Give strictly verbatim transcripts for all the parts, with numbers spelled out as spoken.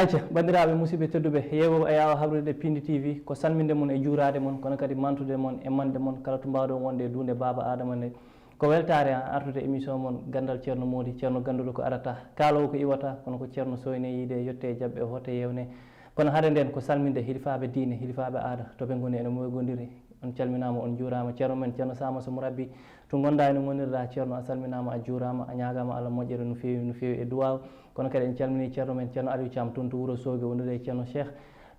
Acca, banndiraaɓe musidɓe tedduɓe, yeewooɓe e yaawo habrude Piindi T V, ko salminde mon e juuraade mon, kono kadi mantude mon e mande mon kala to mbaawɗon wonde e duunde Baaba Aadama nde. Ko weltaare an artude émission mon Ganndal Ceerno Moodi, Ceerno gannduɗo ko arata, kaaloowo ko iwata, kono ko Ceerno sooyne yiide, yotte e jaɓɓe, hote yeewne. Kono hade nden ko salminde hilifaaɓe diine, hilifaaɓe aada, to ɓe ngoni ene moygondiri. On calminaama, on njuuraama. Ceerno men, Ceerno Sama Somo Rabbi, to ngonɗaa ene ngonirɗaa, Ceerno, a salminaama, a juuraama, a ñaagaama Allah moƴƴere no feewi, no feewi e duwaaw. Kono kadi en calminii Ceerno men, Ceerno Aliou Thiam, toon to Wuro Soogi, wondude e Ceerno Cheikh.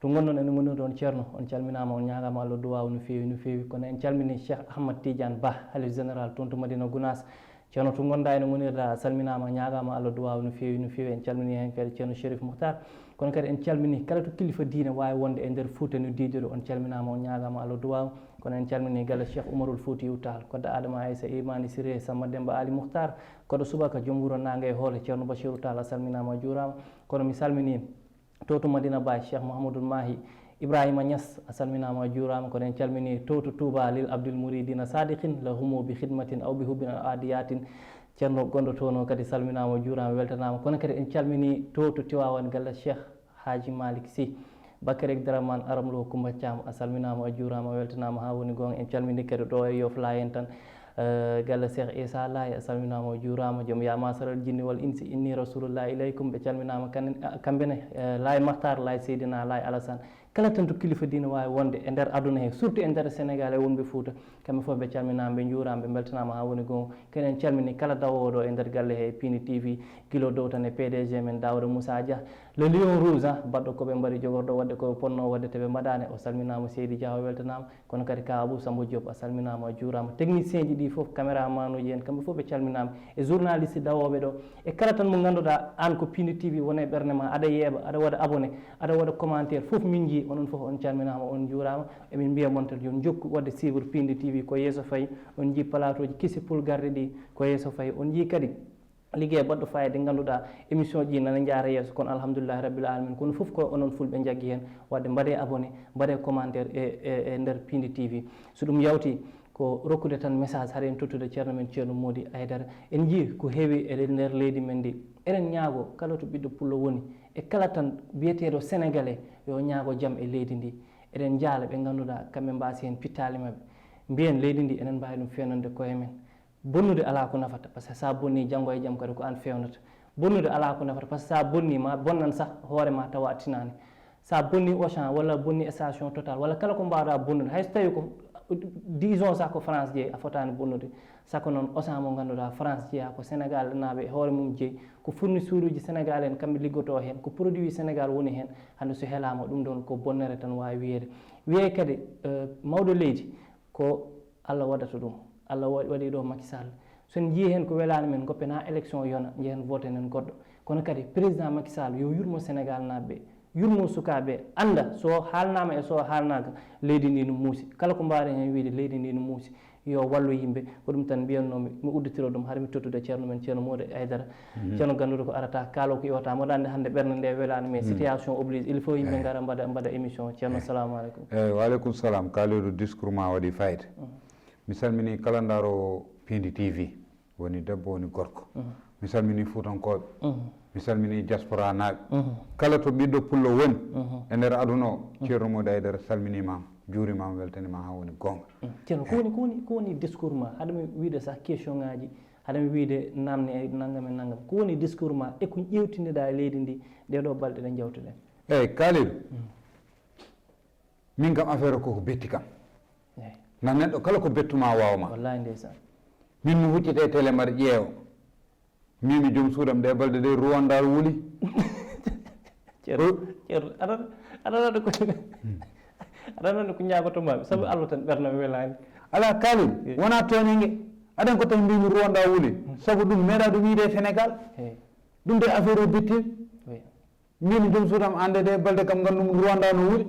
To ngonɗon ene ngonirɗon, Ceerno, on calminaama, on ñaagaama Allah duwaaw no feewi, no feewi. Kono en calminii Cheikh Ahmad Tidiane Ba, Halif Général toon to Madina Gounass. Ceerno, to ngonɗaa ene ngonirɗaa, a salminaama, a ñaagaama Allah duwaaw no feewi, no feewi. En calminii heen kadi Ceerno Chérif Mouhtar. Kono kadi en calminii kala to kilifa diine waawi wonde e nder Fuuta no diiduɗo, on calminaama, on ñaagaama Allah duwaaw. Kono en calminii galle Cheikh Oumarul Foutiyou Tall, kodda Adama Aissa, Imani Siré, Samba Demba Ali Mouhtar, koɗo subaka, joom wuro Naange e Hoole, Ceerno Bachirou Tall, a salminaama, a juuraama. Kono mi salminii to to Madina Baye, Cheikh Mouhamadoul Mahi Ibrahima Niass, a salminaama, a juuraama. Kono en calminii to to Touba, Lil Abdul Mouridina Sadiqin, la humo bi khidmatin aw bi hubbin aw adiyatin. Ceerno gonɗo toon o kadi salminaama, juuraama, weltanaama. Kono kadi en calminii to to Tiwaawan, galle Cheikh Haaji Malick Sy. Bakary Dramane Aram Lo Coumba Thiam, a salminaama, a juuraama, a weltanaama haa woni goonga. En calminii kadi ɗo e Yoff Laay en tan, eh, galle Cheikh Issa Laay, a salminaama, a juuraama. Joom yaa masaral jinni wal insi, inni rasulullah ilaykum, ɓe calminaama kan-, ah, kamɓe ne, eh, Laay Makhtar, Laay Seydina, Laay Alassane. Kala tan to kilifa diine waawi wonde e nder aduna he, surtout e nder Sénégal e wonɓe Fuuta, kamɓe fof ɓe calminaama, ɓe njuuraama, ɓe mbeltanaama haa woni goonga. Kadi en calminii kala dawoowo ɗo e nder galle he Piindi T V, gila dow tan e P D G men Daouda Moussa Dia, le lion rouge, ah, baɗɗo ko ɓe mbaɗi, jogorɗo waɗde ko ɓe potnoo waɗde, te ɓe mbaɗaani. O salminaama, Seydi Dia, o weltanaama. Kono kadi ka Abou Samba Diop, a salminaama, a juuraama. Technicien ji ɗi fof, caméraman uji en, kamɓe fof ɓe calminaama. E journaliste dawooɓe ɗo, e kala tan mo ngannduɗaa aan ko Piindi T V woni e ɓernde ma, aɗa yeeɓa, aɗa waɗa abonné, aɗa waɗa commentaire, fof min njii, onon fof on calminaama, on njuuraama. Emin mbiya mon tan yo on njokku waɗde suivre Piindi T V, ko yeeso fayi. On njii plateau ji kesi pulgarɗe ɗi, ko yeeso fayi. On njii kadi liggey baɗɗo fayida, ngannduɗaa émission ji nana njaara yeeso, kono alhamdulillahi rabbil alamin, kono fof ko onon fulɓe njaggi heen. Waɗde mbaɗee abonné, mbaɗee commentaire e, e, e nder Piindi T V. So ɗum yawti, ko rokkude tan message, hara en tottude ceerno men, Ceerno Moodi Aydara. En njii ko heewi e nder leydi men ndi. Eɗen ñaago kala to ɓiɗɗo pullo woni, e kala tan biyeteeɗo sénégalais, yo ñaago jam e leydi ndi. Eɗen njaala ɓe ngannduɗaa kamɓe mbaasi heen pittaali maɓɓe. Mbiyen leydi ndi enen mbaawi ɗum feenande koye men. Bonnude alaa ko nafata, par ce que so a bonnii, janngo e jam kadi ko aan feewnata. Bonnude alaa ko nafata, par ce que so a bonnii, ma bonnan sah hoore ma tawa a tinaani. So a bonnii Auchan walla a bonnii station Total walla kala ko mbaawɗaa bonnude, hay so tawii ko, disons sah ko France jeyi, a fotaani bonnude. Saka noon Auchan mo ngannduɗaa France jeyaa, ko Sénégal naaɓe e hoore mum jeyi, ko fournisseur uji Sénégal en kamɓe liggotoo heen, ko produit Sénégal woni heen, hannde so helaama ɗum ɗoon ko bonnere tan waawi wiyeede. Wiyee kadi, eh, mawɗo leydi, ko Allah waɗata ɗum. Allah wa-, waɗi ɗo Macky Sall. So en njiyii heen ko welaani men, ngoppen haa élection yona, njehen vote nen goɗɗo. Kono kadi président Macky Sall yo yurmo Sénégal naaɓe ɓe, yurmo sukaaɓe ɓe, annda so haalnaama e so haalnaaka, leydi ndi no muusi. Kala ko mbaawɗen heen wiyde, leydi ndi no muusi. Yo wallu yimɓe. Ko ɗum tan mbiyannoomi, mi udditiro ɗum, hara mi tottude ceerno men, Ceerno Moodi Aydara. Mhm. Ceerno gannduɗo ko arata, kaalo ko iwata. Mboɗo anndi hannde ɓernde nde welaani, mais situation oblige, il faut yimɓe ngara mbaɗa, mbaɗa émission. Ceerno, salamu aleykum. Eyi, wa aleykum salam. Kaalidu, discours ma waɗi fayida. Mhm. Mi salmini kala ndaaroowo Piindi T V, woni debbo, woni gorko. Mhm. Mi salmini Fuutankooɓe. Mhm. Mi salmini diaspora naaɓe. Mhm. Kala to ɓiɗɗo pullo woni e nder aduna o, Ceerno Moodi Aydara salminiima, juuriima, weltaniima haa woni goonga. Mhm. Ceerno, ko woni, ko woni, ko woni discours ma? Haɗa mi wiide sah question ŋaaji, haɗa mi wiide naamne e nanngam e nanngam. Ko woni discours ma e ko ƴeewtindeɗaa e leydi ndi ɗee ɗoo balɗe ɗe njawtuɗen? Eyi, Kaalidu. Mhm. Min kam, affaire o koko betti kam. Eyi. Ndax neɗɗo kala ko bettuma waawma. Wallahi ndeysaan. Min mi huccita e télé mbaɗa ƴeewa. Mbimi joom suudam, ɗe balɗe ɗe Rwanda wuli. Ceerno, Ceerno, aɗa, aɗa, aɗa ko, aɗa nani ko ñaagoto maɓe, sabu Allah tan ɓernam welaani. Ala Kaalidu, eyi, wona tooñange. Aɗan ko tawi mbimi Rwanda wuli. Sabu ɗum meeɗa ɗum yiide e Sénégal. Eyi. Ɗum de affaire o betti. Eyi. Min joom suudam, ande de balde kam ngandum Rwanda no wuri.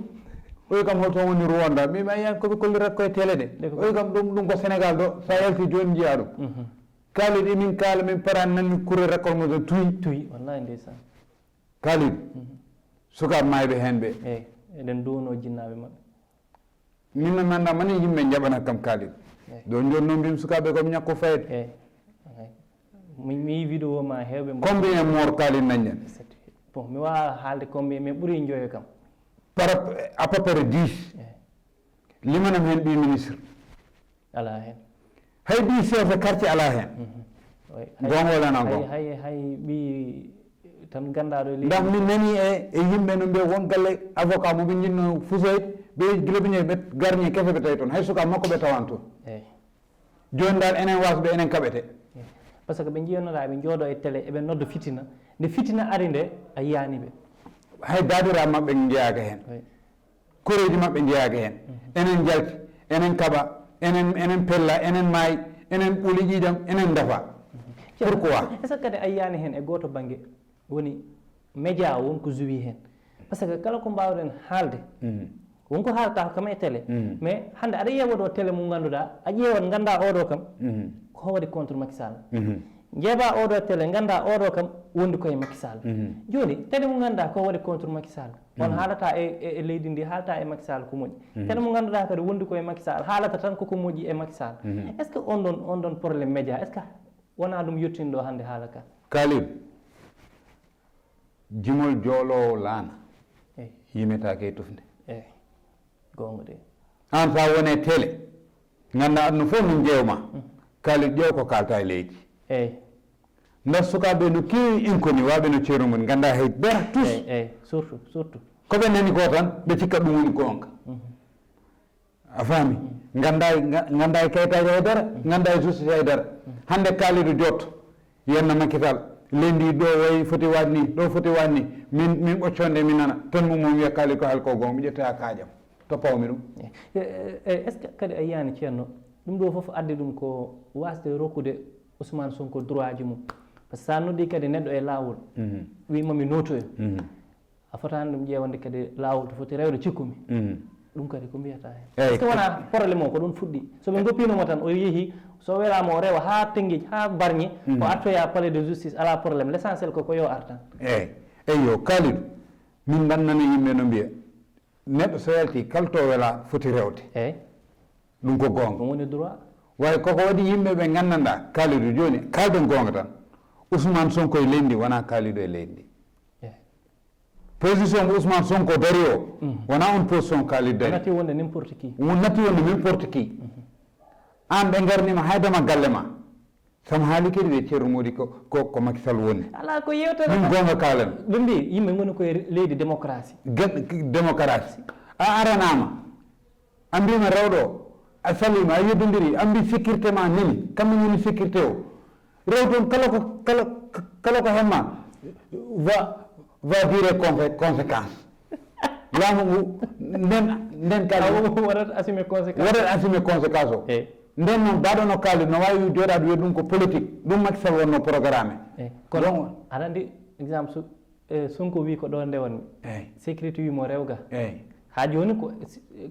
Oyi kam holto woni Rwanda? Min mi ayan ko ɓe kollirat koye télé de. Oyi kam ɗum, ɗum ko Sénégal ɗo, sa yalti joni jiya ɗum. Mhm. Kaalid emin kaala, min parani nanmi kure récolte mo ɗon tuyi. Tuyi, wallahi ndeysaan. Kaalid, mhm, sukaaɓe mayɓe hen ɓe. Eyi, eɗen duwono jinnaaɓe maɓɓe. Min no mi anndaa mani yimɓe njaɓanat kam Kaalid. Eyi. Ɗo joni noon mbimi sukaaɓe ko mi ñakko fayde. Eyi. Eyi. Mi, mi yi vidéo ma heewɓe mbo- Combien mort Kaalid naññen? Bon, mi waawaa haalde combien, mais ɓuri njoyo kam. Par rap- à peu près dix. Eh, Limanam heen ɓii ministre. Alaa heen. Hay ɓii chef de quartier alaa heen. Oui. Goonga walla alaa Hay goonga? hay hay ɓii tan ganndaɗo e leydi. Ndax mi nani e e yimɓe no mbiya won galle avocat mo ɓe njiɗno fusoyde, ɓe gila ɓe ñawi ɓe garni kese ɓe tawi toon, hay suka makko ɓe tawan toon. Eyi. Jooni dal enen wasɓe enen kaɓete. Par ce que ɓe jiyannoɗa ɓe jooɗo e télé eɓe nodda fitina, nde fitina ari nde a yiyani ɓe. Hay baabiraaɓe maɓɓe njeyaaka heen. Oui. Koreeji maɓɓe njeyaaka heen. Enen njalti, enen kaɓa, enen enen pella, enen maayi, enen ɓuli ƴiiƴam, enen ndafa. Pourquoi? Est ce que kadi a yiyani heen e gooto bannge woni média o won ko joui heen? Par ce que kala ko mbawɗen haalde, won ko haalta kam e télé, mais hannde aɗa ƴeewa ɗo télé mo ngannduɗaa, a ƴeewat ngannda oɗo kam ko waɗi contre Macky Sall. Njeeɓa oɗo télé ngannda oɗo kam wondi koye Macky Sall. Jooni télé mo ngannduɗaa ko waɗi contre Macky Sall, on haalata e e- e leydi ndi, haalta e Macky Sall ko moƴƴi. Télé mo ngannduɗaa kadi wondi koye Macky Sall haalata tan koko moƴƴi e Macky Sall. Est ce que on ɗon on ɗon problème média, est ce que wonaa ɗum yettinɗo hannde haala ka? Kalil, jimol jooloowo laana Eyi. Yimetaake e tufnde. Eyi. Goonga de. Aan so a woni e télé, ngannda aduna fof min ƴeewma. Kalil, ƴeew ko kaalta e leydi. Eyi. Nda sukaaɓe no keewi inconnus, waaɓe no Ceerno Modi, ngannda hay dara tous. Eyi eyi, surtout surtout. Ko ɓe nani ko tan ɓe cikka ɗum woni goonga. A faami? Ngannda e- nga- ngannda e kayitaaji hay dara, ngannda e justice hay dara. Hannde Kalidou Diot, yenna Macky Sall, leydi ɗo wayi foti waɗ ni, ɗo foti waɗ ni, min min ɓocconde mi nana, tan mo mo wiya Kalidou ko haali ko goonga, mi ƴetta kaaƴam, to pawmi ɗum. Eyi. E- e- est ce que kadi a yiyani Ceerno, ɗum ɗo fof addi ɗum ko wasde rokkude Ousmane Sonko droit ji mum? Par ce que sa noddi kadi neɗɗo e laawol, wi mami notoyo, a fotani ɗum ƴeewande kadi laawol to foti rewde cikkumi. Ɗum kadi ko mbiyata heen? Est ce que wona problème o ko ɗum fuɗɗi? So ɓe goppinoma tan o yeehi, so welama o rewa ha Tëngéej ha Bargny, o artoya palais de justice, ala problème, l' essentiel ko ko yo ar tan. Eyi. Eyyo, Kalidou, min nganndanno yimɓe no mbiya, neɗɗo so yalti kala to wela foti rewde. Eyi. Ɗum ko goonga. Ɗum woni droit. Way koko waɗi yimɓe ɓe nganndanɗa Kalidou, jooni kaalden goonga tan, Ousmane Sonko e leydi ndi wona Kalidou e leydi ndi. Eyi. Position mo Ousmane Sonko dari o wona on position Kalidou dari. Nati wonde n'importe qui. Won natti wonde n'importe qui. Aan ɓe ngarnima haydema galle ma, sama haali kadi ɓe Ceerno Modi ko ko ko Macky Sall woni. Ala ko yewtere Min tan. Goonga kalan. Ɓe mbi yimɓe ngoni koye leydi démocratie. Gan- démocratie. A aranama, a mbima rewɗo, a salima, a yeddodiri, a mbi sécurité ma nani, kamɓe ngoni sécurité o. Rew toon kala ko kala kala ko hemma va va dire conse- conséquence. Laamu ngu nden nden kala Waɗat assumer conséquence. Waɗat assumer conséquence o. Eyi. Nden noon baɗono Kalidou no wawi jooɗaade wiya ɗum ko politique, ɗum Macky Sall wonno programme. Eyi. Kono Donc aɗa andi exemple so e Sonko wi ko ɗo ndewatmi. Eyi. Sécurité wimo rewga. Eyi. Ha joni ko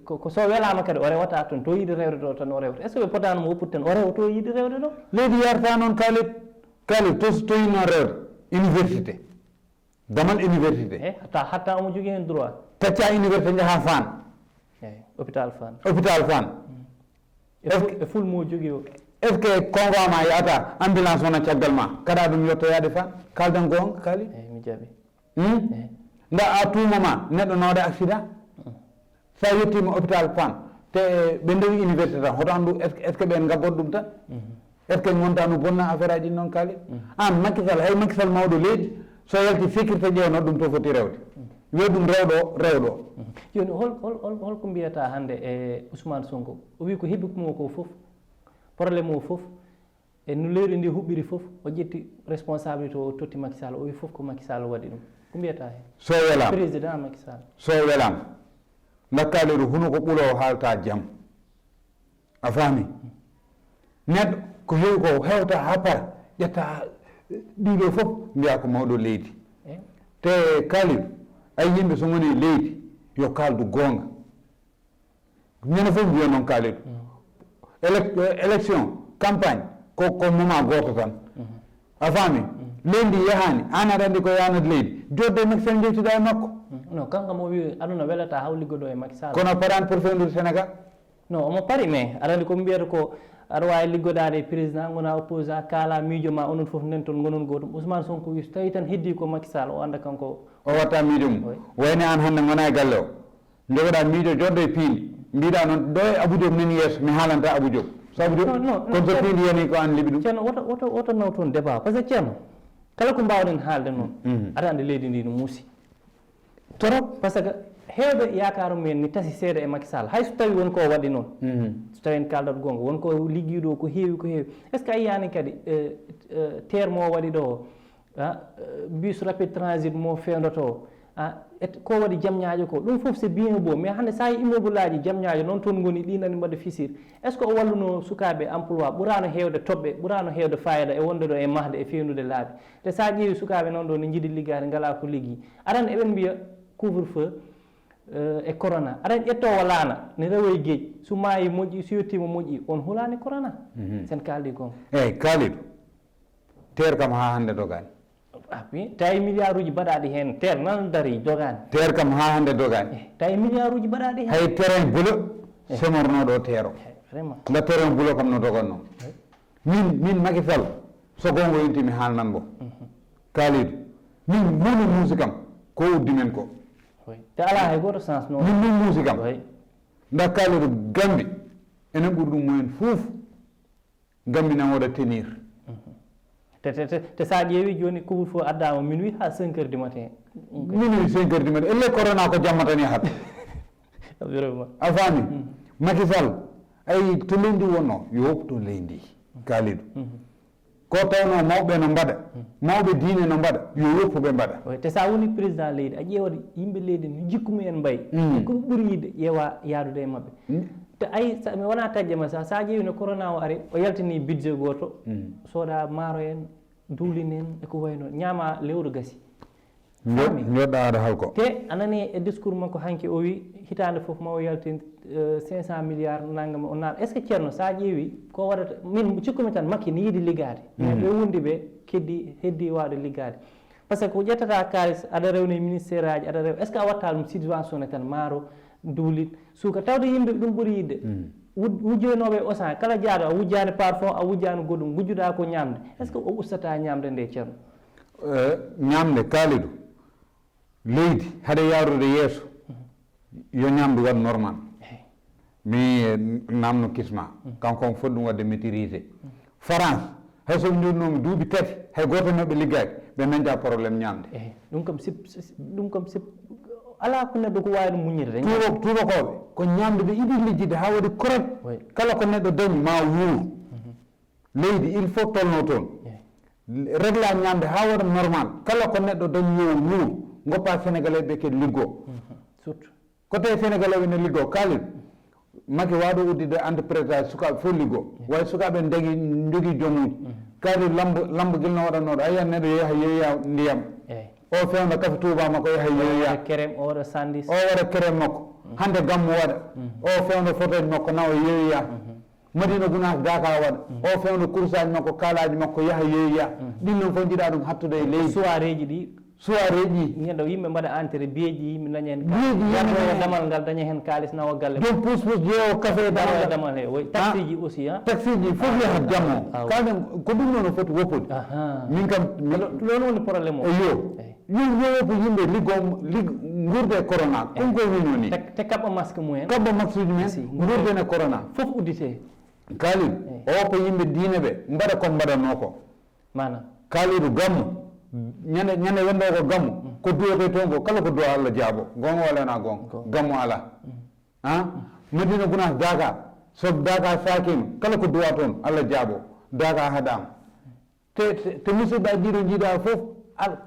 ko- ko so welama kadi o rewata toon to yiɗi rewde ɗo tan o rewta, est ce que ɓe potano mo woppude tan o rewa to yiɗi rewde ɗo? Leydi yarta noon Kalidou. Kalidou to to yinno rewde université, damal université. Eyi, hatta hatta omo jogui hen droit. Tacca université jaha Fann. Eyi, hôpital Fann. Hôpital Fann. E ful- e ful mo jogui o. Est ce que convoi ma yahata ambulance wona caggal ma kaɗa ɗum yettoyade Fann? Kalden goonga Kalidou. Eyi, mi jaaɓi. Hmm? Nda à tout moment neɗɗo nawde accident. Sa yettima hôpital Fann te ɓe ndewi université tan hoto andu est ce que ɓen gabbot ɗum tan? Est ce que gonta no bonna affaire aji ɗin noon Kalidou? An Macky Sall, hay Macky Sall mawɗo leydi, so yalti sécurité ƴeewno ɗum to foti rewde, wiya ɗum rewɗo rewɗo. Joni hol hol hol holko mbiyata hande e Ousmane Sonko? O wi ko heɓi mo ko fof, problème o fof e no leydi ndi huɓɓiri fof, o ƴetti responsabilité o totti Macky Sall, o wi fof ko Macky Sall waɗi ɗum. Ko mbiyata hen? So welama, Président Macky Sall. So welama, nda Kalidou, huno ko ɓulo o haalta jam. A faami? Neɗɗo ko heewi ko hewta ha para, ƴetta ɗiɗo fof mbiya ko mawɗo leydi. Te Kalidou, ay yimɓe so ngoni e leydi yo kaldu goonga. Ñande fof mbiya noon Kalidou. Élec- élection, campagne ko ko moment goto tan. A faami? Leydi ndi yahani, an aɗa andi ko yahnata leydi, jodde e Macky Sall jewtida e makko. Non, kanko mo wi aduna welata haw liggodo e Macky Sall. Kono paran pour fewnude Sénégal. Non, omo pari, mais aɗa andi ko mbiyata ko Aɗa waawi liggodaade e président, ngona opposant, kaala miijo ma, onon fof ndenton, ngonon gootum. Ousmane Sonko wi so tawii tan heddii ko Macky Sall, o annda kanko. O watta miijo mum. Wayne aan hannde ngona e galle o. Njogoɗa miijo jooɗɗo e piindi. Mbiɗa noon ɗo e Abou Diop nani yeeso, mi haalanta Abou Diop. So Abou Diop, kono so piindi yani ko aan liɓi ɗum. Ceerno, woto, woto, woto naw toon débat. Parce que Ceerno, kala ko mbaawɗen haalde noon, aɗa anndi leydi ndi no muusi. Torop, parce que heewɓe yaakaaru mumen ni tasi seeɗa e Macky Sall. Hay so tawii won ko o waɗi noon, so tawii en kaaldat goonga, won ko liggii ɗo ko heewi, ko heewi. Est-ce que a yiyaani kadi terre mo o waɗi ɗo o, bus rapide transit mo fewndoto o, ko waɗi jam ñaajo ko, ɗum fof c'est bien beau, mais hannde so a yii immeuble aji jam ñaajo noon toon ngoni, ɗi nani mbaɗa fissure. Est-ce que o walluno sukaaɓe emploi? Ɓuraano heewde toɓɓe, ɓuraano heewde fayida e wonde ɗo e mahde e feewnude laabi. Te so a ƴeewi sukaaɓe noon ɗo ne njiɗi liggaade, ngalaa ko liggii. Aran eɓen mbiya couvre feu e corona. Aran ƴettoowo laana ne rewo e geej, so maayi moƴƴi, so yettiima moƴƴi, on hulaani corona. Sen kaaldi goonga. Eeyi, Kalidou, terre kam haa hannde dogaani. Ah, oui. Tawi milliard uji mbaɗaaɗi heen, terre nan darii, dogaani. Terre kam haa hannde dogaani. Eh, tawi milliard uji mbaɗaaɗi heen. Hay terrain bulo semornooɗo o terre o. Eh, vraiment. Nda terrain bulo kam no dogannoo. Min, min Macky Sall, so goonga yonti mi haalnan mbo. Kalidou, min mbuno muusi kam, ko uddi men ko. Oui. Te alaa hay gooto chance noon. Min min muusi kam. Oui. Nda Kalidou Gambi, enen ɓuri ɗum moyen fof. Gambi nan waɗa tenir. Te, te, te, te so a ƴeewi jooni couvre feu addaama minuit haa cinq heures du matin. Minuit, cinq heures du matin. Elle corona ko jamma tan yahata. Vraiment. A faami? Macky Sall, ayi to leydi wonno, yo woppu to leydi. Kalidou. Ko tawno mawɓe no mbaɗa, mawɓe diine no mbaɗa, yo woppu ɓe mbaɗa. Te so a woni président leydi, a ƴeewat yimɓe leydi no jikku mumen mbayi. Ko ɗum ɓuri yiɗde ƴeewa yaadude e maɓɓe. Te ay, mi wona taƴde ma, sa, sa ƴeewi no corona o ari, o yaltini budget gooto, sooda maaro en, duulin en, e ko wayi noon, ñaama lewru gasi. Faami? Njoɗɗa aɗa halko. Te a nani e discours makko hanki o wi hitaande fof ma o yaltin cinq cent milliards nangam o naal. Est-ce que Ceerno, sa ƴeewi ko waɗata, min cikkumi tan Makki ne yiɗi liggaade. Mais ɓe wondi ɓe keddi, heddi waawde liggaade. Parce que ko ƴettata kaalis, aɗa rewna e ministère aji, aɗa rew, est-ce que a watta ɗum subventionné tan, maaro, duulin, suuka, tawde yimɓe ɗum ɓuri yiɗde. Wujjoynooɓe e Auchan, kala jaaɗo a wujjaani parfum, a wujjaani goɗɗum, ngujjuɗaa ko ñaamde. Est-ce que o ustataa ñaamde nde, Ceerno? Ñaamde, Kalidou, leydi, hade yaarude yeeso, yo ñaamdu waɗ normal. Mi namno kisma, kanko on foti ɗum waɗde maîtrisé. France, hay so ɓe njurnoomi duuɓi tati, hay gooto e maɓɓe liggaaki, ɓe dañta problème ñaamde. Ehe, ɗum kam sip, ɗum kam sip, alaa ko neɗɗo ko waawi ɗum muññirde. Tuuba, tuubakooɓe, ko ñaamde ɓe iɗi lijjide haa waɗi korek. Kala ko neɗɗo dañi, ma wuur. Leydi, il faut tolno toon. Régla ñaamde haa waɗa normal. Kala ko neɗɗo dañi, yo wuur. Ngoppa Sénégalais ɓe kadi liggoo. Surtout. Ko tawi Sénégalais ɓe no liggoo, Kalidou, Macky waaɗo udditde entreprise aji, sukaaɓe fof liggoo. Way sukaaɓe dañi, njogii jomuuji. Kalidou, lambo, lambo gila no waɗanooɗo, a yiyat neɗɗo yeeha yeeya ndiyam. O fewndo kafe Touba makko, yaha yeeya. O waɗa kerem, o waɗa sandis. O waɗa kerem makko. Hannde gammu waɗa. O fewndo photoji makko, nawa yeeya. Madina Gunaas Daaka waɗa. O fewndo kurusaaji makko, kaalaaji makko, yaha yeeya. Ɗin noon fof njiɗa ɗum hattude e leydi. Soirée ji ɗi. Soirée ji. Ñande o yimɓe mbaɗa entrée, biyeeji yimɓe daña heen. Biyeeji yimɓe daña. Damal ngal daña heen kaalis nawa galle. Joom pus pus jeewo café e damal. Damal he, oui. Taxi ji aussi, hein? Taxi ji fof yahat jammo. Kalden ko ɗum noon o foti woppude. Min kam ɗon woni problème o. Eyo. Yo yo woppu yimɓe liggo lig nguurde e corona. Ɗum ko wino ni. Te kaɓɓa masque mumen. Kaɓɓa masque uji men. Nguurden e corona. Fof uddite. Kalil, o ko yimɓe diine ɓe mbaɗa ko mbaɗanoo ko. Maana. Kalidou, gammu, ñande, ñande wonde ko gammu, ko duwetee toon ko, kala ko duwa Allah jaabo. Goonga walla wonaa goonga? Gammu alaa. Haa? Madina Gunaas Daaka, so Daaka saakiima, kala ko duwa toon, Allah jaabo. Daaka haɗaama. Te, te, te musiɗɗa jiiɗo jiiɗa fof, al,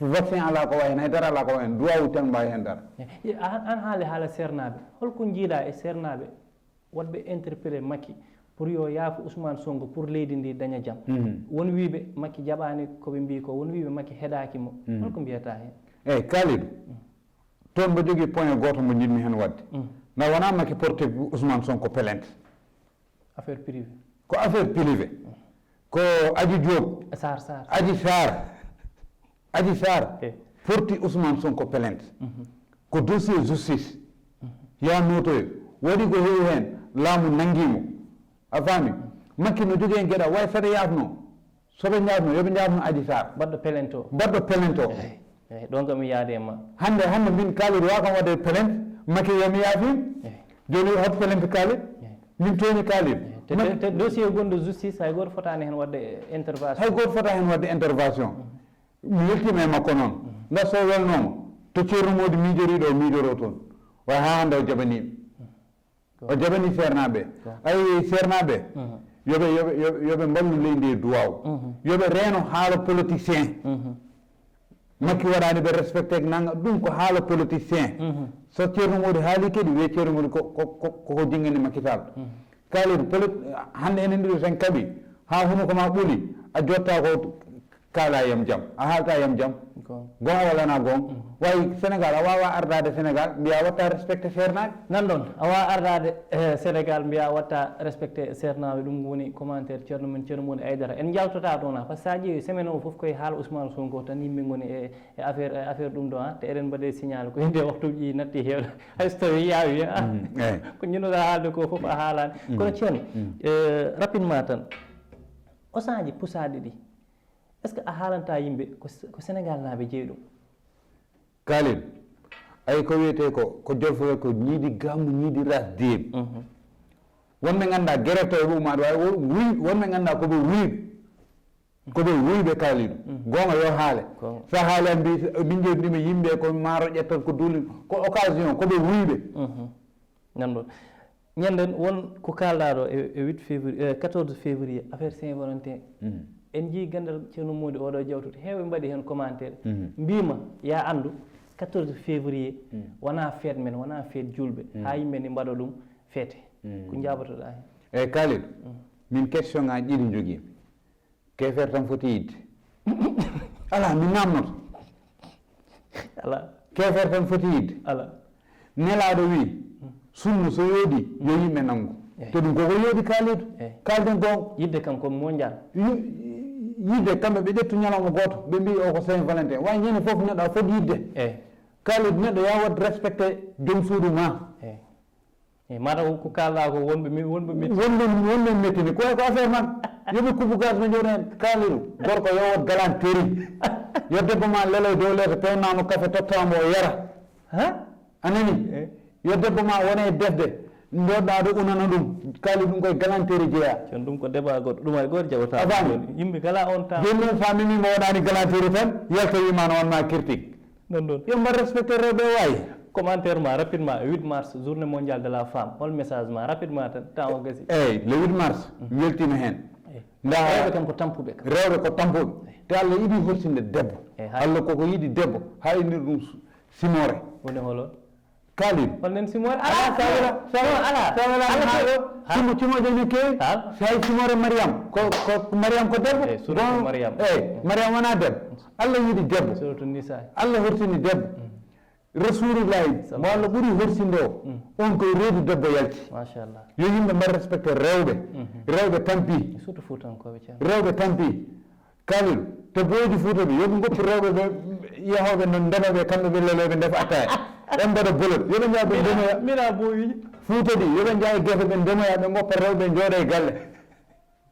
vaccin alaa ko wayi heen, hay dara alaa ko wayi heen, duwaawu tan mbaawi heen dara. An, an haali haala seernaaɓe, holko njiiɗa e seernaaɓe? Waɗɓe interpellé Macky pour yo yaafo Ousmane Sonko pour leydi ndi daña jam. Won wiiɓe Macky jaɓaani ko ɓe mbii ko, won wiiɓe Macky heɗaaki mo. Hol ko mbiyataa heen? Eeyi, Kalidou, toon mbo jogii point gooto mbo njiɗmi heen waɗde. Nda wonaa Macky porté Ousmane Sonko plainte. Affaire privé. Ko affaire privé. Ko Aji Diop. Sar, Sar. Aji Sar. Aji Sar porti Ousmane Sonko plainte. Ko dossier justice. Ya notoyo. Waɗi ko heewi heen. Laamu nanngi mo. A faami? Makki no jogii heen geɗal, way saɗa yaafno. Soɓe njaafno, yoɓe njaafno Adji Sarr. Baɗɗo pelento. Baɗɗo pelento. Eyi, eyi, ɗon kam mi yaade e ma. Hannde, hannde min Kalidou wa kam waɗde pelente, Makki yo mi yaafin. Eyi. Jooni hot pelente Kalidou? Eyi. Min tooñi Kalidou. Eyi. Te, te, te dossier gonɗo justice, hay gooto fotaani heen waɗde intervention. Hay gooto fotaani heen waɗde intervention. Mi weltiima e makko noon. Ndaa so welnooma, to Ceerno Moodi miijoriiɗo o miijoroo toon. Way haa hannde o jaɓaniiɓe. O jaɓanii seernaaɓe. Ayi, seernaaɓe, yoɓe, yoɓe, yoɓe, yoɓe mballu leydi e duwaaw. Yoɓe reeno haala politicien. Makki waɗaani ɓe respecté nanga, ɗum ko haala politicien. So Ceerno Moodi haali kadi, wiye Ceerno Moodi ko, ko, ko, ko, ko jingani Makki Sall. Kalidou, polit-, hannde enen ɗiɗo tan kaɓi, haa hunuko ma ɓuli, a jotta ko kaala yam jam, a haalta yam jam. Goonga. Goonga walla na goonga? Way Sénégal, a waawa ardaade Sénégal, mbiya watta respecté seernaaɓe. Nan ɗon, a waawa ardaade, eh, Sénégal, mbiya watta respecté seernaaɓe. Ɗum woni commentaire Ceerno men, Ceerno Moodi Aydara. En njaltotaa ɗoon, ah, par ce que sa ƴeewi semaine o fof koye haala Ousmane Sonko tan yimɓe ngoni e, e affaire, e affaire ɗum ɗo, ah, te eɗen mbaɗe signal ko nde waktuuji natti heewde. Hay so tawii yaawi, ah. Mm, eyi. Ko ñinnoɗaa haalde ko fof a haalaani. Mm. Kono Ceerno, mm, eh, rapidement tan, osaaji pusaaɗi ɗi, est-ce que a haalanta yimɓe ko, ko Sénégal naaɓe jeyi ɗum? Kalidou, ayi ko wiyetee ko, ko jolfo ko ñiiɗi gaamu, ñiiɗi ras deeɓi. Mhm. Wonɓe nganndaa gerotooɓe umaade waawi, wo-, wuy-, wonɓe nganndaa ko ɓe wuyɓe. Ko ɓe wuyɓe Kalidou. Mhm. Goonga yo haale. Goonga. So a haali a mbi, min jewtidima yimɓe ko maaro ƴettat ko duuli, ko occasion, ko ɓe wuyɓe. Mhm. Nan ɗon. Ñanden won ko kaalɗaa ɗo e, e huit février, e quatorze février, affaire Saint-Valentin. Mm. En njii ganndal Ceerno Moodi oɗo jawtude. Heewɓe mbaɗi heen commentaire. Mm. Mbiima, ya anndu, quatorze février, mm, wonaa fête men, wonaa fête juulɓe. Mm. Haa yimɓe ni mbaɗa ɗum fête. Mm. Ko njaabotoɗaa heen? Eyi, Kalidou, mm, min question ngaji ɗiɗi njogiimi. Keefeer tan foti yiɗde. Alaa, mi naamnoto. Alaa. Keefeer tan foti yiɗde. Alaa. Nelaaɗo wii, sunna so yooɗii, yo yimɓe nanngu. Eey. Te ɗum koko yooɗi Kalidou. Eey. Kaalden goonga. Yiɗde kam ko mondial. Yo-, yiɗde kamɓe ɓe ƴettu ñalawma gooto, ɓe mbii o ko Saint Valentin. Way ñande fof neɗɗo a foti yiɗde. Eey. Kalidou neɗɗo yaa waɗ respecté joom suudu ma. Eey. Eyi, mataw ko kaalɗaa ko wonɓe mi-, wonɓe metti. Wonɓe, wonɓe mettini. Ko, ko affaire maɓɓe. Yo ɓe kuubu gaz ɓe njooɗo heen. Kalidou, gorko yo waɗ galanterie. Yo debbo ma lelo e dow leeso, pewnaa mo kafe, tottaa mo o yara. Ha? A nani? Eh. Yo debbo ma wona e defde. Ndoɗɗaa ɗo unana ɗum. Kalidou, ɗum koye galanterie jeyaa. Jooni ɗum ko débat goɗɗo. Ɗum hay gooto jaɓataa. A faami? Yimɓe kala on temps. Jooni noon so a memii mo waɗaani galanterie tan, yalta wiima no wonma critique. Non, non. Yo mbaɗ respecté rewɓe waay. Commentaire ma rapidement, huit mars, journée mondiale de la femme. Hol message ma rapidement tan, temps o gasi. Eyi, le huit mars, mi weltiima heen. Eyi. Ndaa, rewɓe kam ko tampuɓe kam. Rewɓe ko tampuɓe. Eyi. Te Allah yiɗi horsinde debbo. Eyi, haa. Allah koko yiɗi debbo, haa innir ɗum su-, simoore. Woni holo? Kalidou. Hol nen simoore? Alaa, alaa, sawla, sawla, non, alaa. Sawla, alaa, alaa, ko, ha? Simo, simoje ne keewi. Ha? So hay simoore Mariam, ko, ko Mariam ko debbo. Eyi, surtout bon, Mariam. Eyi, Mariam wonaa debbo. Allah yiɗi debbo. Surtout Nisa. Allah horsini debbo. Mm. Rasulullahi, mo Allah ɓuri horsinde o, mm, on koye reedu debbo yalti. Machallah. Yo yimɓe mbaɗ respecté rewɓe. Mhm. Rewɓe tampi. Surtout Fuutankooɓe, ceerno. Rewɓe tampi. Kalidou, te booji Fuuta ɓe, yo ɓe ngoppu rewɓe ɓe, yahooɓe no ndema ɓe, kamɓe ɓe leloɓe ndefa attaaya. Ɓe mbaɗa bolol. Yo ɓe njaha ɓe ndemoya. Mina booyi. Fuuta ɗi, yo ɓe njaha e gese ɓe ndemoya, ɓe ngoppa rewɓe njooɗa e galle.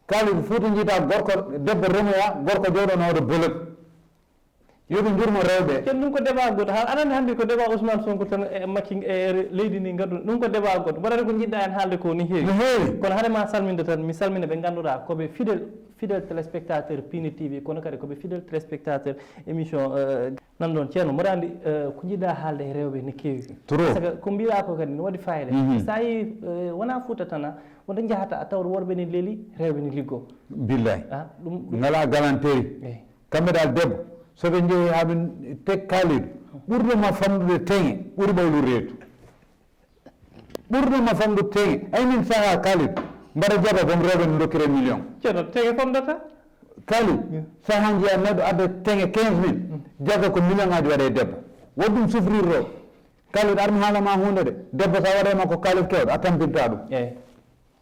Kalidou, Fuuta njiita gorko, debbo remoya, gorko jooɗo no waɗa bolol. Yo ɓe njurmo rewɓe. Ken ɗum ko débat goɗɗo. Ha, aɗa anndi hannde ko débat Ousmane Sonko tan e Macky e leydi ndi ngaddu. Ɗum ko débat goɗɗo. Mbaɗata ko njiɗɗa en haalde ko ni heewi. No heewi. Kono hade ma salminde tan, mi salmina ɓe ngannduɗaa ko ɓe fidèle, fidèle téléspectateur Pini T V, kono kadi ko ɓe fidèle téléspectateur émission, euh, nan ɗon. Ceerno, mboɗo anndi, euh, ko njiɗɗa haalde e rewɓe ne keewi. Trop. Parce que ko mbiɗa ko kadi ne waɗi fayida. Mhm. So a yii, euh, wonaa Fuuta tan, a, wonde njahata a tawat worɓe ne leeli, rewɓe ne liggo. Billahi. Ah, ɗum, ɗum. Ngalaa galanterie. Eyi. Kamɓe dal debbo, so ɓe njehi haa ɓe tek Kalidou, ɓurɗo ma famɗude teŋe, ɓuri ɓawlu reedu. Ɓurɗo ma famɗude teŋe, ay min saha Kalidou, mbaɗa jaɓa boom rewɓe no dokkira million. Ceerno, teŋe famdata? Kalidou, saha njiya neɗɗo adda teŋe quinze mille, jaga ko million aji waɗa e debbo. Waɗ ɗum souffrir rewɓe. Kalidou, ar mi haala ma huunde de, debbo sa waɗa e makko kaalis kewɗo, a tampinta ɗum. Eyi.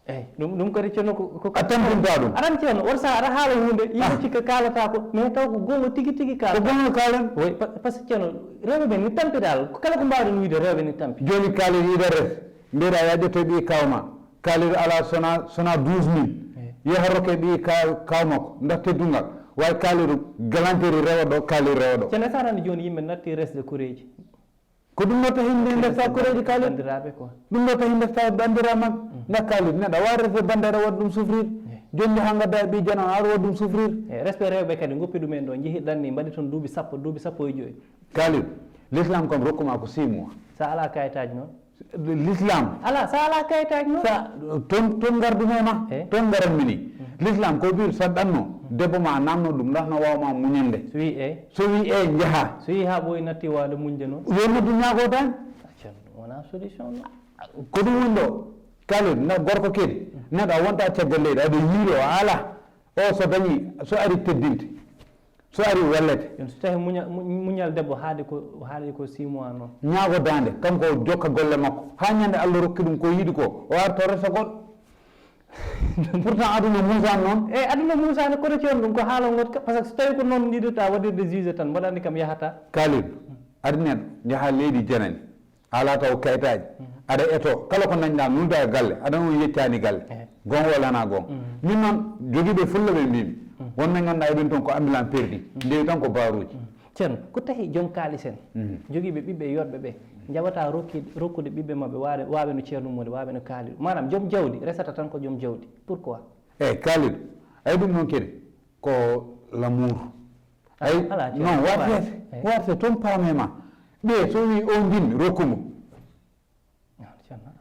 Eyi, ɗum, ɗum kadi ceerno ko, ko, ko a tampinta ɗum. Aɗa anndi ceerno, won saha aɗa haala huunde, yimɓe cikka kaalata ko, mais taw ko goonga tigi tigi kaalata. Ko goonga kaalen. Oui, pa-, parce que ceerno, rewɓe ɓe ni tampi dal, ko kala ko mbaawɗen wiide rewɓe ni tampi. Jooni Kalidou yiɗa res, mbiɗa ya ƴetto ɓii kawma, Kalidou ala sona, sona douze mille. Eyi. Yaha rokke ɓii ka-, kaw makko, ndax teddungal. Way Kalidou, galanterie rewa ɗo, Kalidou rewa ɗo. Ceerno, esa tan jooni yimɓe natti resde koreeji. Ko ɗum ɗo tahi nde ndefta koreeji Kalidou. Banndiraaɓe quoi. Ɗum ɗo tahi ndefta banndiraaɓe makko. Ndax Kalidou, neɗɗo wawa resde banndiraaɓe waɗa ɗum souffrir. Jooni nde ha ngadda ɓii jana aɗa waɗa ɗum souffrir. E respect rewɓe kadi goppi ɗum en ɗo, njehi ɗanni, mbaɗi toon duuɓi sappo, duuɓi sappo e joyi. Kalidou, l'islam kam rokkuma ko six mois. Sa ala kayitaaji noon? L'islam. Ala, sa ala kayitaaji noon? Sa toon, toon ngardumi e ma, toon ngaranmi ni. L'islam ko biir sa ɗanno, debbo ma namno ɗum, ndax no wawma muñande. So wi e? So wi e, njaha. So wi ha ɓooyi natti wawde muñde noon? Yo noddu ñaago dande. Acca, ɗum wona solution noon. Ko ɗum woni ɗo. Kalidou, na gorko kadi, neɗɗo a wonta caggal leydi, aɗa yiilo, a ala. O so dañi, so ari teddinte. So ari wallete. Ɗum so tawi muñal, muñal debbo haadi ko, haadi ko six mois noon. Ñaago daande, kanko o jokka golle makko. Haa ñande Allah rokki ɗum ko yiɗi ko, o arta o resa goɗɗo. Pourtant aduna muusaani noon. Eyi, aduna muusaani, kono ceerno ɗum ko haala ngot, par ce que so tawi ko noon njiɗirta waɗirde juge tan, mboɗo anndi kam yahata. Kalidou, ari neɗɗo, njaha leydi janani. Ala taw kayitaaji, aɗa eto kala ko dañɗa nulda e galle, aɗa on yeccani galle. Gonga walla na gonga? Min noon jogiiɓe fulla ɓe mbimi, wonɓe ganduɗa eɓen toon ko ambulant perdu, ndewi tan ko baruji. Ceerno, ko tahi joom kaalis en, jogiiɓe ɓiɓɓe e yooɗɓe ɓe, njaɓata rokki, rokkude ɓiɓɓe maɓɓe waɗe, waɓe no Ceerno Mody, waɓe no Kalidou? Maanaam joom jawdi resata tan ko joom jawdi. Pourquoi? Eyi Kalidou, ayi ɗum noon kadi ko l'amour. Ay non, warte warte toon paame ma. Ɓe so wi o jinmi, rokku mo.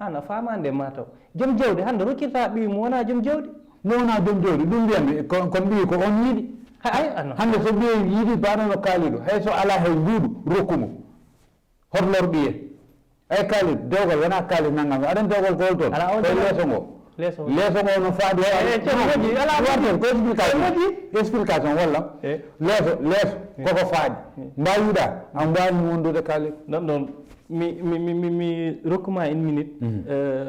An a faamaani de mataw. Joom jawdi hannde rokkirta ɓiy mo wona joom jawdi. Mo wona joom jawdi, ɗum mbiyanmi kon ɓiy ko on yiɗi. Ay ano. Hannde so ɓiy yiɗi baɗa no Kalidou, hay so ala hay mbuuɗu, rokku mo. Hoto lor ɓiye. Ay Kalidou, dewgal wona Kalidou nanngam. Aɗa anndi dewgal ko hol toon? Ko leeso ngo. Leeso ngo no faadi. Warten ko explication. Explication walla? Leeso, leeso koko faadi. Mbawiɗa a mbawi wondude Kalidou. Ɗon ɗon mi mi mi mi mi rokkuma une minute.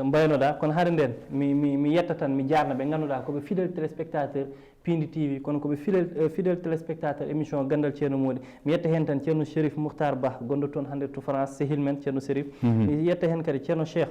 Mbaynoɗa kono haade nden mi mi mi yetta tan, mi jarna ɓe ngannduɗa koɓe fidèle téléspectateur Pindi T V, kono ko ɓe fidèle, eh, fidèle téléspectateur émission Ganndal Ceerno Mody. Mi yetta heen tan Ceerno Chérif Mouhtar Bah, gonɗo toon hannde to France, sehil men Ceerno Chérif. Mi yetta heen kadi Ceerno Cheikh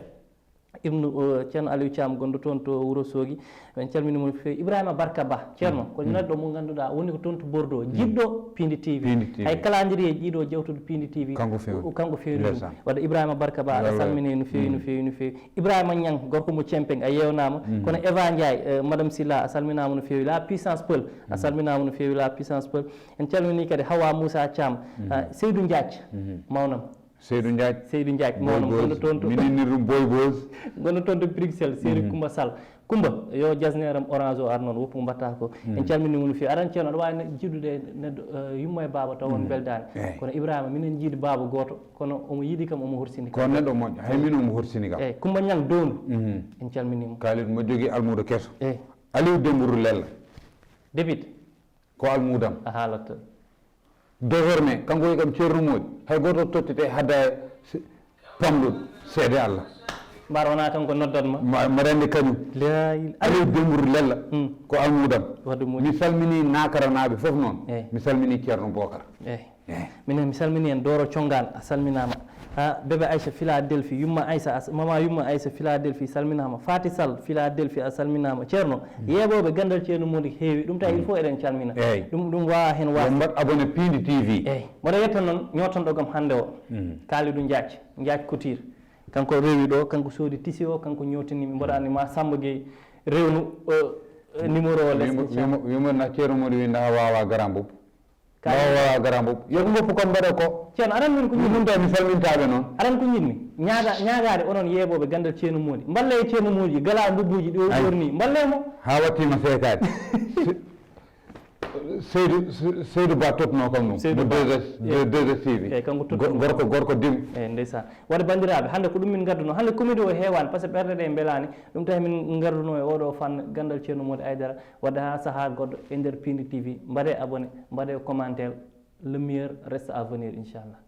Ibnu, eh, Ceerno Aliou Thiam, gonɗo toon to Wuro Soogi. En calminii mo no feewi. Ibrahima Barka Bah, Ceerno, ko neɗɗo mo ngannduɗaa woni ko toon to Bordeaux, jiɗɗo Pindi T V. Pindi T V. Hay calendrier ɗiɗo jewtuɗo Pindi T V, kanko feewi, kanko feewi ɗum. Ndeysaan. Wadde Ibrahima Barka Bah, aɗa salminii no feewi, no feewi, no feewi. Ibrahima Niang, gorko mo Cempeng, a yeewnaama. Kono Eva Ndiaye, eh, Madame Silla, a salminaama no feewi. La Puissance Peul, a salminaama no feewi, La Puissance Peul. En calminii kadi Hawa Moussa Thiam, ah, Seydou Ndiaye, mawnam. Seydou Ndiaye. Seydou Ndiaye, mawnam, gonɗo toon to. Min inni ɗum Boy Boss. Gonɗo toon to Bruxelles, Seri Coumba Sall. Coumba, yo jasneeram orange o ar noon, woppu mbatta ko. En calminii mo no feewi. Aɗa anndi Ceerno, aɗa waawi ne-, jiɗude neɗɗo, eh, yumma e baaba taw on mbeldaani. Eey. Kono Ibrahima, minen njiidi baaba gooto, kono omo yiɗi kam, omo horsini kam. Ko neɗɗo moƴƴo, hay min omo horsini kam. Eey, Coumba Niang Downdu. En calminii mo. Kalidou mo jogii almuudo keso. Eey. Aliou Dembourou Lella. Debit. Ko almuudam. A haalatta. Désormais kanko wi kam Ceerno Moodi, hay gooto tottete hadda pamɗo seede Allah. Mbar wona kanko noddatma. Mbaɗa anndi kañum. Aliou Dembourou Lella ko almuudam. Mi salmini Nakaranaaɓe fof noon. Mi salmini Ceerno Bokar. Eyi. Minen mi salmini en Doro Congaan, a salminaama. Ha Bébé Aïcha Philadelphie, Yumma Aïssa, a, Mama Yumma Aïssa Philadelphie salminaama. Fati Sall Philadelphie a salminaama. Ceerno, yeeɓooɓe Ganndal Ceerno Moodi heewi, ɗum tawi il faut eɗen calmina. Eyi. Ɗum, ɗum waawaa heen waasde. Yo mbaɗ abonné Pindi T V. Eyi. Mboɗo yetta noon ñootanɗo kam hannde o. Kalidou Ndiaye, Ndiaye Couture. Kanko rewi ɗo, kanko soodi tisi o, kanko ñootini mi. Mboɗo anndi ma Samba Gueye rewnu, eh, numéro o les. Wimo, wimo, wimo na Ceerno Moodi wi ndaha wawa garambubu. Wawa garambubu. Yo ko ngoppu kon mbaɗa ko. Ceerno, aɗa anndi min ko ñinmi. Ɗum tawi mi salmintaɓe noon. Aɗa anndi ko ñinmi. Ñaaga, ñaagaade onon yeeɓooɓe Ganndal Ceerno Moodi. Mballe e Ceerno Moodi, gala mbubuuji ɗi o ɓorni. Mballe mo. Ha wattima seekaade. Seydou, Seydou Ba totno kam ɗum. Seydou Ba. Deux S, deux S T V. Eyi, kanko totno. Gorko, gorko dim. Eyi, ndeysaan. Wadde banndiraaɓe, hannde ko ɗum min ngadduno. Hannde comédie o heewaani, par ce que ɓerɗe ɗe mbelaani. Ɗum tawi min ngarduno e oɗo fann Ganndal Ceerno Moodi Aydara. Wadde ha saha goɗɗo e nder Pindi T V, mbaɗe abonné, mbaɗe commentaire, le meilleur reste à venir, inchallah.